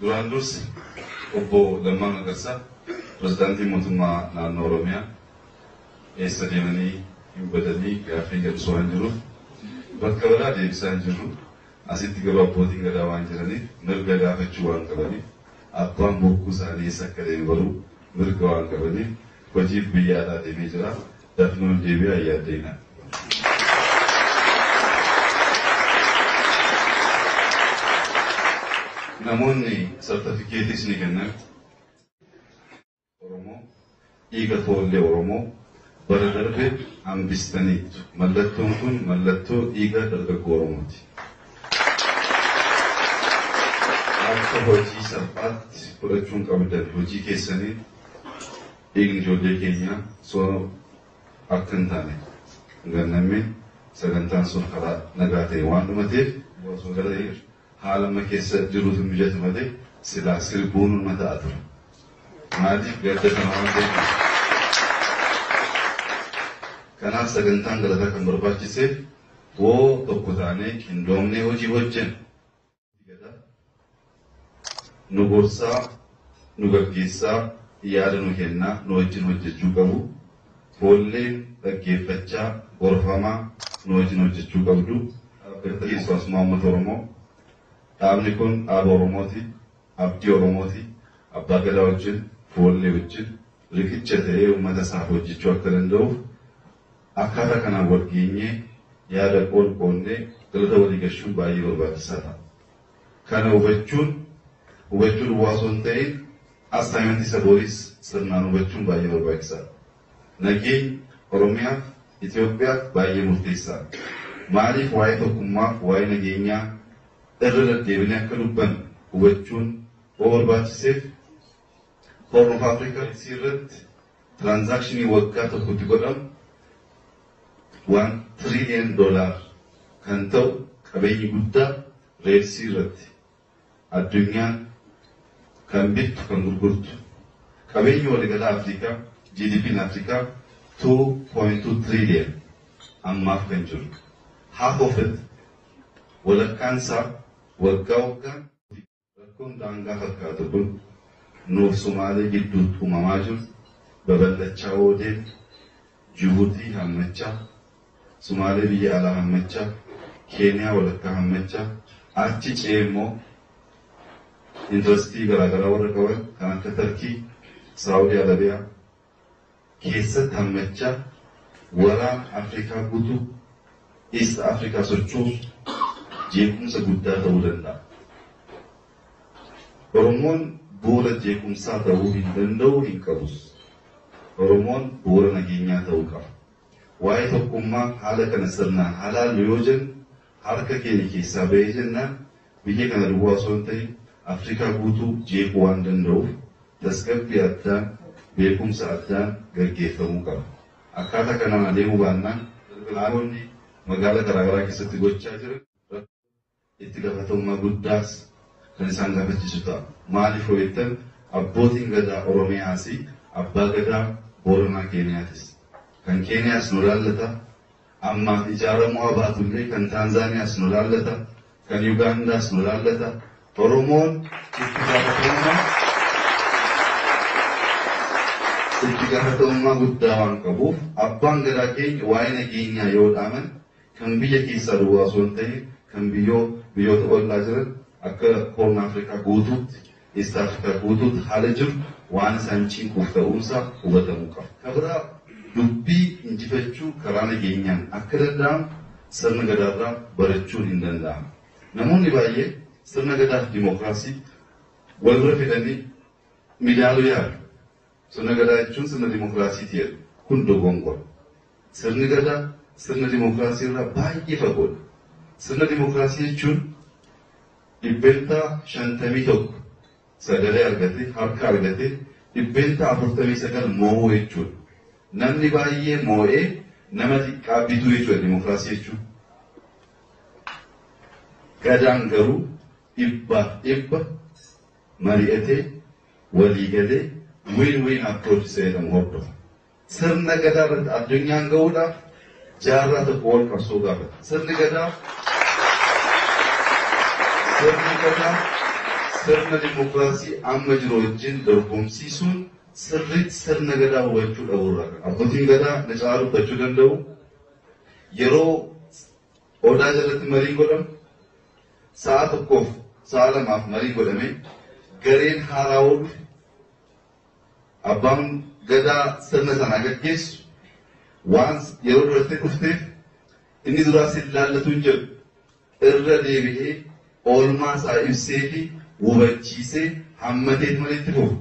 Duraan dursi obbo Lammaa Magarsaa, pirezidaantii mootummaa naannoo Oromiyaa, eessa deemanii hin badanii gaaffii jedhu waan jiruuf bakka biraa deebisaa hin jirru. Asitti garuu abbootiin gadaa waan jiraniif mirga gaafachuu waan qabaniif, abbaan bokkuu isaanii eessa akka deeme baruu mirga waan qabaniif, hojiif biyya alaa deemee jira. Dafnoon deebi'aa yaaddeenaa. Namoonni sartifikeetis ni kennan. Oromoo dhiiga foollee Oromoo bara darbe hambistaniitu. Mallattoon kun mallattoo dhiiga dargaggoo Oromooti. Akka hojii salphaatti fudhachuun qabdan hojii keessanii dhiigni ijoollee keenyaa soo akka hin taane gannamee sagantaan sun karaa nagaa ta'e waan dhumateef haala amma keessa jirutu mijatu malee silaa sirbuun numa ta'a ture. Maaliif gadda kana waan ta'eef. Kanaaf sagantaan galataa kan barbaachiseef woo tokko taanee qindoomnee hojii hojjennu. Nu gorsaa, nu gaggeessaa, yaada nu kennaa, nu wajjin hojjechuu qabu. Foolleen dhaggeeffachaa, gorfamaa nu wajjin hojjechuu qabdu. Keessumaa uummata Oromoo. Dhaabni kun dhaaba Oromooti, abdii Oromooti. Abbaa Gadaa wajjin, foollee wajjin riqicha ta'ee uummata isaaf hojjechuu akka danda'uuf akkaataa kanaan wal geenyee yaada qoodne galata walii galchuun baay'ee barbaachisaa ta'a. Kana hubachuu duwwaa osoo hin ta'in assignmentii isa booris sirnaan hubachuun baay'ee barbaachisaadha. Nageenyi Oromiyaaf, Itoophiyaaf baay'ee murteessaadha. Maaliif waa'ee tokkummaaf, waa'ee nageenyaa irra deddeebinee akka dubbannu hubachuun yoo barbaachiseef, Horn of Africa irratti transactionii waggaa tokkotti godhamu $1 trillion kan ta'u, qabeenyi guddaa Red Sea irratti addunyaan kan bittu kan gurgurtu, qabeenyi waliigalaa Afrikaa, GDP'n Afrikaa 2.2 trillion ammaaf kan jiru. Half of it, walakkaan isaa waggaa waggaan. Rakkoon daangaa fakkaatu kun nuuf Sumaalee gidduutti uumamaa jiru babal'achaa yoo deemu, Jibuutii hammachaa, Sumaalee biyya alaa hammachaa, Keeniyaa walakkaa hammachaa, achi ce'ee immoo interestii garaagaraa warra qaban kan akka Tarkii, Saawudii Arabiyaa keessatti hammachaa, waraana Afrikaa guutuu, East Afrikaa sochoosu, jeequmsa guddaa ta'uu danda'a. Oromoon bu'uura jeequmsaa ta'uu hin danda'u, hin qabus. Oromoon bu'uura nageenyaa ta'uu qaba. Waa'ee tokkummaa haala kana sirnaan halaallu yoo jennu, harka keenya keessaa bahee jennaan biyya kana duwwaa osoo hin ta'in Afrikaa guutuu jeequu waan danda'uuf tasgabbii addaan, beekumsa addaan gaggeeffamuu qaba. Akkaataa kanaan adeemuu baannaan dargaggoonni magaalaa garaagaraa keessatti gochaa jiran itti gaafatamummaa guddaas kan isaan gaafachiisu ta'a. Maaliif yoo jettan, abbootiin gadaa Oromiyaas abbaa gadaa Booranaa Keeniyaatis. Kan Keeniyaas nu laallata. Ammaaf ijaaramuu haa baatullee kan Taanzaaniyaas nu laallata. Kan Yugaandaas nu laallata. Oromoon itti gaafatamummaa guddaa waan qabuuf, abbaan gadaa keenya waa'ee nageenyaa yoo dhaaman kan biyya keessaa duwwaa osoo hin ta'in kan biyyoota ollaa jiran akka Horn Afrikaa guutuutti, East Afrikaa guutuutti haala jiru waan isaan cinquuf ta'uunsaa hubatamuu qaba. Kan biraa, dubbii injifachuu karaa nageenyaan akka danda'amu sirna gadaarraa barachuun hin danda'amu. Namoonni baay'ee sirna gadaa fi dimookiraasii wal bira fidanii midaaluu yaalu. Sirna gadaa jechuun sirna dimookiraasiiti jedhu. Kun dogongora. Sirni gadaa sirna dimookiraasii irraa baay'ee fagoodha. Sirna dimookiraasii jechuun 51% sagalee argate, harka argate, 49% moo'uu jechuudha. Namni baay'ee moo'ee nama xiqqaa bituu jechuudha dimookiraasii jechuun. Gadaan garuu 100% mari'atee waliigalee win-win approach isa jedhamu hordofa. Sirna gadaa irratti addunyaan gahuudhaaf jaarraa tokko wal qabsoo gaafata. Sirni gadaa Sirna dimookiraasii amma jiru wajjin dorgomsiisuun sirriitti sirna gadaa hubachuu dhabuurraa kan abbootiin gadaa na caalaa dubbachuu danda'u. Yeroo odaa jalatti marii godhamu sa'a 1f sa'a 2f marii godhame, gareen haaraa dhufe, abbaan gadaa sirna sanaa gaggeessu waan yeroo duratti dhufteef inni duraa si laallatu hin jedhu, irra deebi'ee oolmaa isaa ibsee fi hubachiisee hammatee malee itti fufu.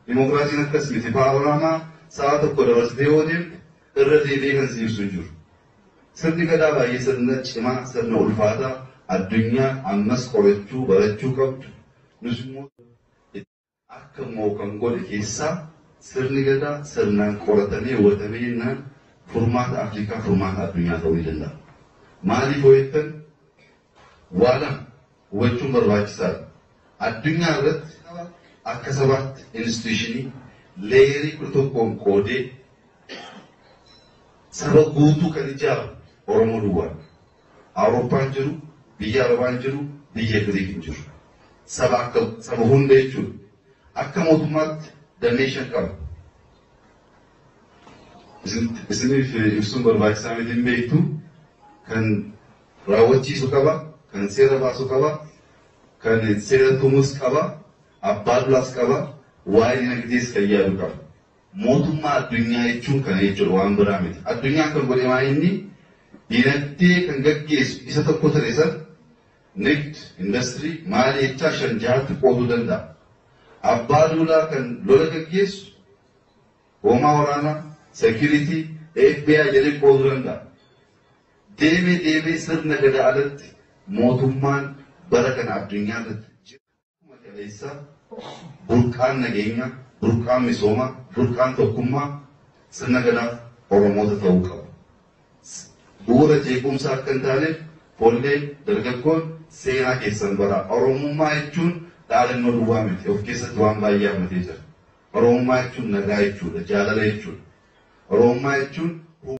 Dimookiraasiin akkas miti. Paarlaamaa sa'a 1 dabarsitee yoo deemte irra deebi'ee kan si ibsu hin jiru. Sirni gadaa baay'ee sirna cimaa, sirna ulfaataa addunyaa ammas qorachuu barachuu qabdu. Nus immoo akka immoo kan godhe keessaa sirni gadaa sirnaan qoratamee hubatamee jennaan furmaata Afrikaa, furmaata addunyaa ta'uu ni danda'a. Maaliif hoo jettan, waa lama hubachuun barbaachisaadha. Addunyaa irratti akka sabaatti institution layer 11n qoodee saba guutuu kan ijaaru Oromoo duwwaadha. Awurooppaan jiru, biyya Arabaan jiru, biyya Giriik hin jiru. Saba akka saba hunda jechuudha. Akka mootummaatti damee 5 qaba. Isiniif ibsuun barbaachisaa miti, hin beektu. Kan raawwachiisu qaba, kan seera baasu qaba, kan seera tumus qaba, abbaa dulaas qaba, waa'ee dinagdees kan yaadu qaba. Mootummaa addunyaa jechuun kana jechuudha, waan biraa miti. Addunyaan kan godhe maa inni dinagdee kan gaggeessu isa tokko ture san nigd, industirii, maali jechaa 5 6tti qooduu danda'a. Abbaa duulaa kan lola gaggeessu, hoomaa waraanaa, security, FBI jedhee qooduu danda'a. Deemee deemee sirna gadaa alatti mootummaan bara kana addunyaa irratti jira. Kaleessa burqaan nageenyaa, burqaan misoomaa, burqaan tokkummaa sirna gadaa Oromoota ta'uu qabu. Bu'uura jeequmsaa akka hin taaneef foollee dargaggoon seenaa keessan bara. Oromummaa jechuun dhaadannoo duwwaa miti. Of keessatti waan baay'ee hammatee jira. Oromummaa jechuun nagaa jechuudha, jaalala jechuudha. Oromummaa jechuun